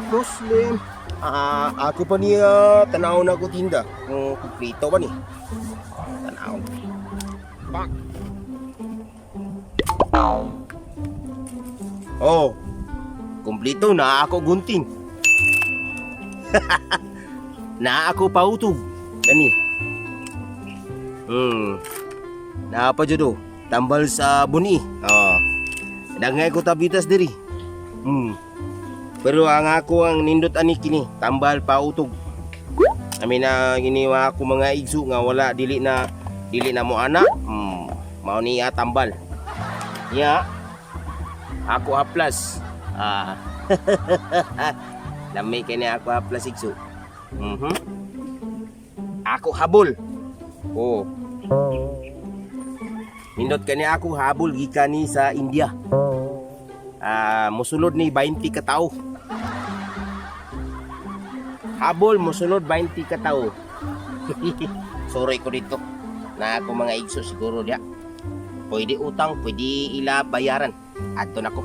Muslim. Ah, ako pa niya tanaw na ko tinda. Kung kumplito ba ni? Tanaw. Bang. Oh. Kumplito na ako gunting. Na ako pautog. Kani. Naa pa jud oh. Tambal sa buni. Oh. Dangay ko tabitas diri. Pero ang ako ang nindot ani kini, tambal pautog. Ami na giniwa ako mga igso nga wala dili na mo ana. Mao ni tambal. Ya. Ako haplas. Ah. Lami kay ni ako haplas igso. Ako habol. Oh. Nindot kani ako habol gikan ni sa India. Ah, mosulod ni 20 ka tawo. Habol mosulod 20 ka tawo. Sorry ko dito. Na ako mga igso siguro dia. Pwede utang, pwede ila bayaran. Adto na ko.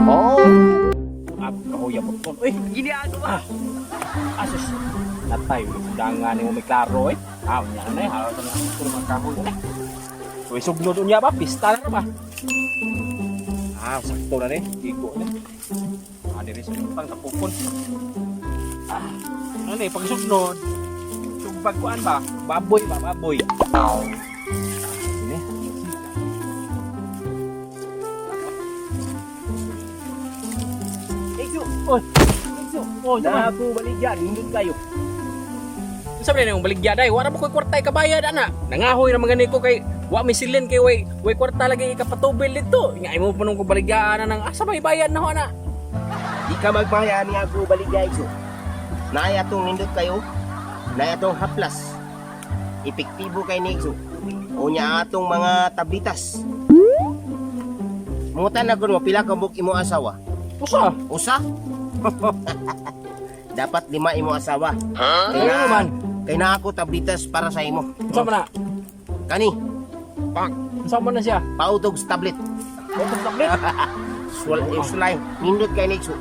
Oh, Ah, kahuya po to. Uy, ginagawa. Ah, asus. Natay, dangan ni mo may klaro eh. Ah, unya na eh. Halos na ito naman kahoy. Uy, sugnod unya ba? Pista na ba? Ah, sakto na ni. Igo ni. Ah, diri sa utang tapukon. Ah, ano ni, pag sugnod, sugbag kuan ba? Baboy ba? Baboy. Ini. Igso, Oy, igso. oh, Na ako baligya, nindot kayo. Unsa ba nang baligya day? Wala mo koy kwarta ikabayad ana. Nangahoy ra man gani ko kay wa may silin kay way kwarta lagi ikapatubil dito. Nga imo pa nung ko baligya ana nang asa may bayad na ho ana. Di ka magmaya ni ako baligya igso. Naay atong nindot kayo. Naay atong haplas. Epektibo kay ni igso. Unya atong mga tablitas. Mungutan na mo pila ka buok imo asawa? Usa. Usa? Dapat lima imo asawa. Kay Ano na, man? kay na ako tablitas para sa imo. Unsa man na? Kani, Unsa man na siya? pautog sa tablet. Utog tablet. Sul sulay, nindot kay ni igso.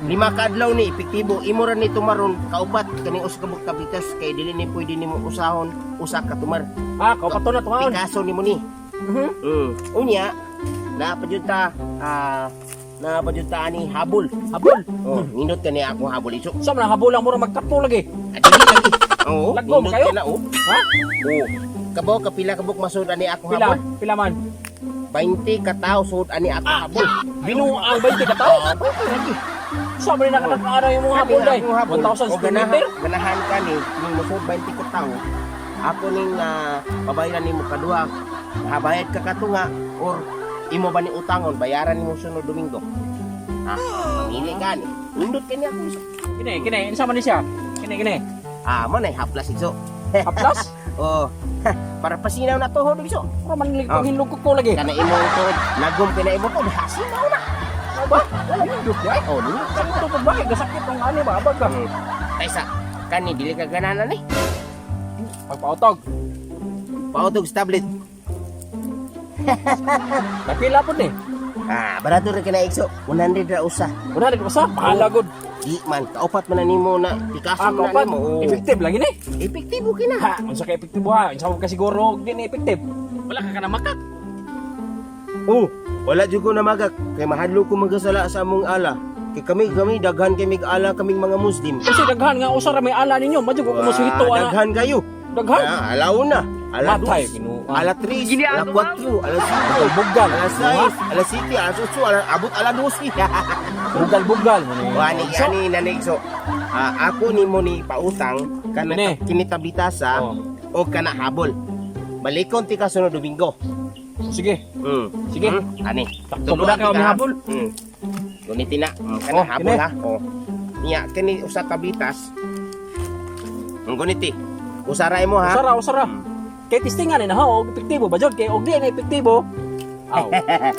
Lima ka adlaw ni epektibo imo ra ni tumaron kaupat kani usa ka buok tablitas kay dili ni pwede nimo usahon usa ka tumar. Ah, kaupat to na tumaon. Pikaso nimo ni. Mhm. Unya, naa pa jud ta naa pa jud ta ani habol. Habol. Oh, nindot kani akong habol iso. Unsa man ang habol lang mura magkapo lagi. Ah, dili lagi. Oo, Lagom nindot kayo? ka na oh. Ha? Oo. Kabaw kapila ka buok masud ani akong Pila? habol. Pila man? 20 ka tawo sud ani akong habol. Binuang 20 ka tao. Oh, 20 lagi. Unsa man na kanang yung mga habol day? Akong habol. 1,000 O, square ganahan, meter. ganahan ka ni ning mosud 20 ka tawo. Ako ning pabayaran nimo kaduha. Habayad ka katunga or imo ba ni utangon bayaran nimo sunod Domingo. Ha? Mamili ka ni. Nindot kani ako iso. Kini, kini, unsa man ni siya? Kini, kini. Ah, mo na haplas iso. Haplas? Oh. Para pasinaw na tuhod iso. Mura man lagi Oh. paghinlog ko lagi. Kana imong tuhod, lagom kay na imong tuhod, hasinaw na. Ano ba? Wala nindot di ay. Oh, nindot ka. Sakto pa ba? Gasakit ang ani ba? Abag ka. Taysa, kani dili ka ganahan ni. Pagpautog. Pautog sa tablet. Napila po ni. Ah, barato ra kina igso. 100 ra usa. Una rin basta, bahala gud. Di man, kaupat man na nimo na, pikaso Ah, man na kaupat. nimo. Oo. Effective lagi ni. Epektibo kina. Ha, unsa ka epektibo ha? Unsa ka siguro og di ni effective? Wala ka kana makak. Oh, wala jud ko namagak kay mahadlok ko magasala sa among ala. Kay kami kami daghan kay mig ala kaming mga Muslim. Kasi daghan nga usa ra may ala ninyo, madyo ko kumusuhito Ah, ana. Daghan kayo. Daghan. Ah, alauna, ala Matay dos, binuang. ala tres, ala kwatro, ala singko, Bugal. ala sais, ala siti, ala otso, ala abot ala 12. Bugal bugal mo ni. Wani ani nanig so. Ah, ako nimo ni pautang kana Kini. kini tablitasa Oh. o kana habol. Balikon ti ka sunod Domingo. Sige. Sige. Ani. Sakto na ka may habol. Gunitin na. Kana Oh, habol kini. ha. Oh. Niya kini usa tablitas. Guniti. Usara mo ha. Usara usara. Kay testingan ni na ha og epektibo ba jud kay og di na epektibo. Aw.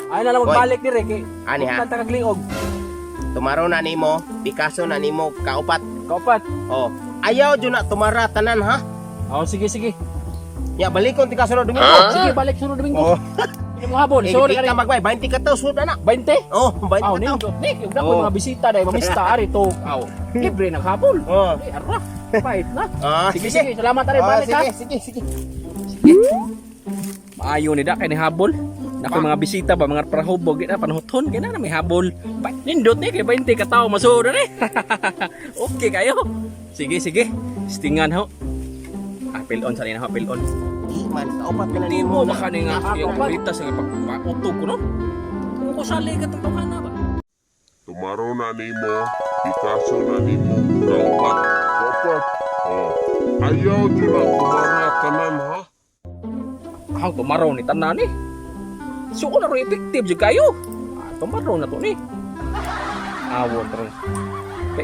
Ay na lang Boy. magbalik dire kay Ani ha. Kanta kagliog. Tumaro na nimo, Picasso na nimo kaupat. Kaupat. Oh. Ayaw jud na tumara tanan ha. Oh, sige sige. Ya, balikon tika sunod Domingo. Sige, balik sunod Domingo. Oh. Hindi mo habol. Eh, Sorry di ka ka magbay, 20 ka tao sud ana. 20? Oh, 20 Aw, ka tao. nindot ni. Yung dako Oh. mga bisita dahil mamista ari to. Aw, libre nang habol. Oh. Ay, ara. Pahit na. Ah, Sige, sige. Salamat ari, Ah, balik ha. sige, sige, sige. Maayo ni da kay ni habol. Nako mga bisita ba mga prahubog na panuton kay na may habol. Nindot ni kay 20 ka tawo masuod ni. Okay kayo. Sige, sige. Stingan ho. Ah, pil on sa na ho, pil on. Di man, kaupat ka na Hindi nimo mo baka ni nga yung prioritas nga pagpautog ko no. Kung ko sali ka tong tawhana ba. Tumaro na nimo, pikaso na nimo, kaupat. Kaupat. Oh. Ayaw jud na kumara tanan ha. Ang tumaraw ni tanan ni. So na ro effective jud kayo. Ah, tumaraw na to ni. Awon tron. Pe.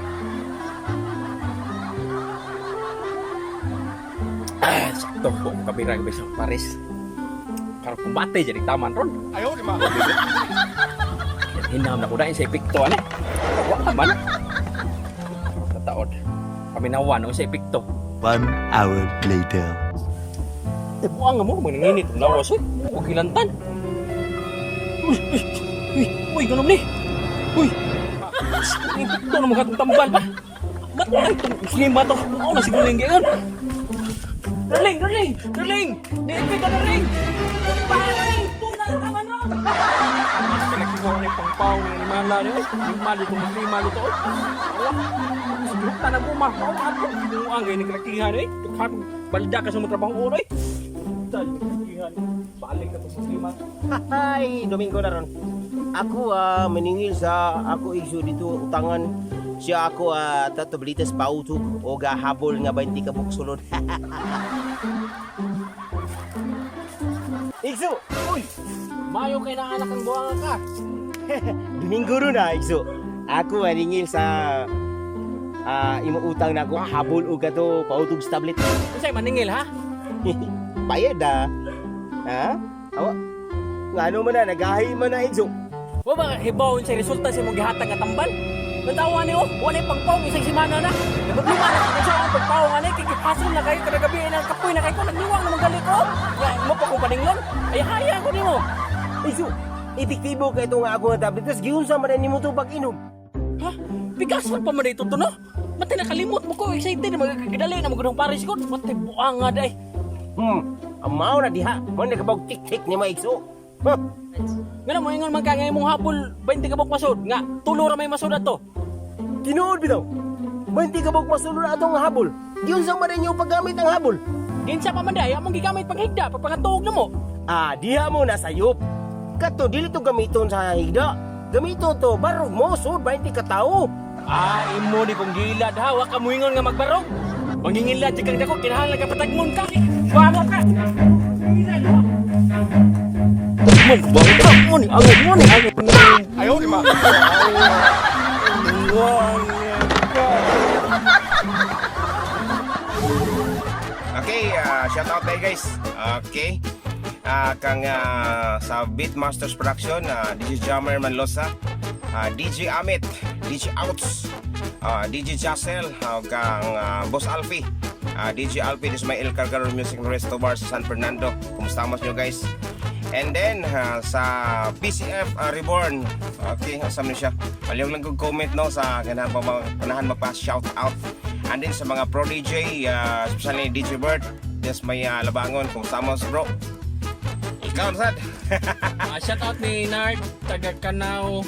Ah, sakto ko kabira gabi sa Paris. Karon kumbate jadi taman ron. Ayaw di ma. Hinam na ko dahil sa epekto ano. Wa man. Tataod. Paminawan sa epekto. 1 hour later. Eh, buang nga mo, manginginit ang lawas eh. Huwag hilantan. Uy, uy, uy, uy, ganun ni. Uy, ito na mga itong tambal ba? Ba't na itong muslima to? Ako na siguro yung gayon. Darling, darling, darling! Di ka, darling! Darling! Tuna na tama na! Pinagkigaw ni Pangpaw ni Animala ni Uy, lima dito, muslima dito. Wala. Siguro ka na buma. Ako ato. Binuang kayo ni kalakihan eh. Balda ka sa mga trabaho oray. Balik na to sa klima. Hay, Domingo na ron. Ako maningil sa ako igso dito utangan siya ako tatablitas pautog o gahabol nga 20 ka sulod. Igso, Uy! Mayo kay na anak ang buwanga ka. Domingo ron na igso. Ako maningil sa imo utang na ako habol og kato pautog sa tablet. Unsay maningil ha? Bayad ah. Ha? Awa. Ngano man na nagahi man na igso. Wa ba hibaw sa resulta sa imong gihatag nga tambal? Natawa ni oh, wala pagpaong isang semana na. Nagluma na ako sa akong pagpaong ani kay gipasol na kayo kada gabi nang kapoy na kayo ko nagniwang na magali ko. Ya mo pa ko paninglon. Ay haya ko nimo. Igso, epektibo kay ito nga ako nga tablet. Tapos giunsa man na nimo to pag-inom. Ha? Bigasan pa man dito to no? Matay nakalimot mo ko excited na magkakadali na magudong Paris ko. Matay buang nga day. Ang mao na diha. Mo nakabog tik-tik ni maigso. Huh. Nga mo ingon man ka nga imong habol 20 ka buok masud nga tulo ra may masud ato. Tinuod bitaw. 20 ka buok masulod atong habol. Giunsa man ninyo paggamit ang habol. Ginsa pa man day among gigamit panghigda pagpangatuog namo. Ah, diha mo na sayop. Kato dili to gamiton sa higda. Gamiton to barog mo sud 20 ka tawo. Ah, imo ni kong gilad ha, wa ka moingon nga magbarog. Mangingilad jud kang dako kinahanglan ka patagmon ka. Buang ka. Gilad ha. Mon, buang ka mo ni angay mo ni angay. Ayaw di ma. Okay, shout out tayo guys. Okay. Kang sa Beatmasters Production, DJ Jammer Manlosa, DJ Amit, DJ Outs, DJ Jassel, kang Boss Alfie, DJ Alfie, this is my El Cargaro Music and Resto Bar sa San Fernando. Kumusta mas nyo guys? And then sa PCF Reborn, okay, asam ni siya. Palihog lang kong comment no sa ganahan pa ganahan magpa shout out. And then sa mga pro DJ, especially DJ Bird, yes may labangon. Kumusta mo bro? Ikaw sad. Shout out ni Nard taga Kanao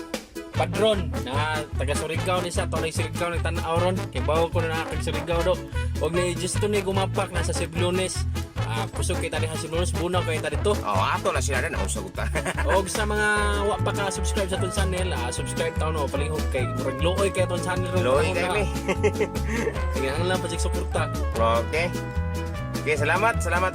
Padron na taga Surigao ni siya tunay Surigao ni tan-aw ron kay bawo ko na taga Surigao do og ni Justo ni gumapak nasa Siblunes. Ah, kusog kay tani sa Siblunes bunaw kay ta dito. Oh, ato na sila na usag ta. Og sa mga wa pa ka subscribe sa atong channel, subscribe taon no palihog kay murag luoy kay atong channel ron. Luoy kay mi. Kinahanglan pa sig suporta. Okay. Okay, salamat, salamat.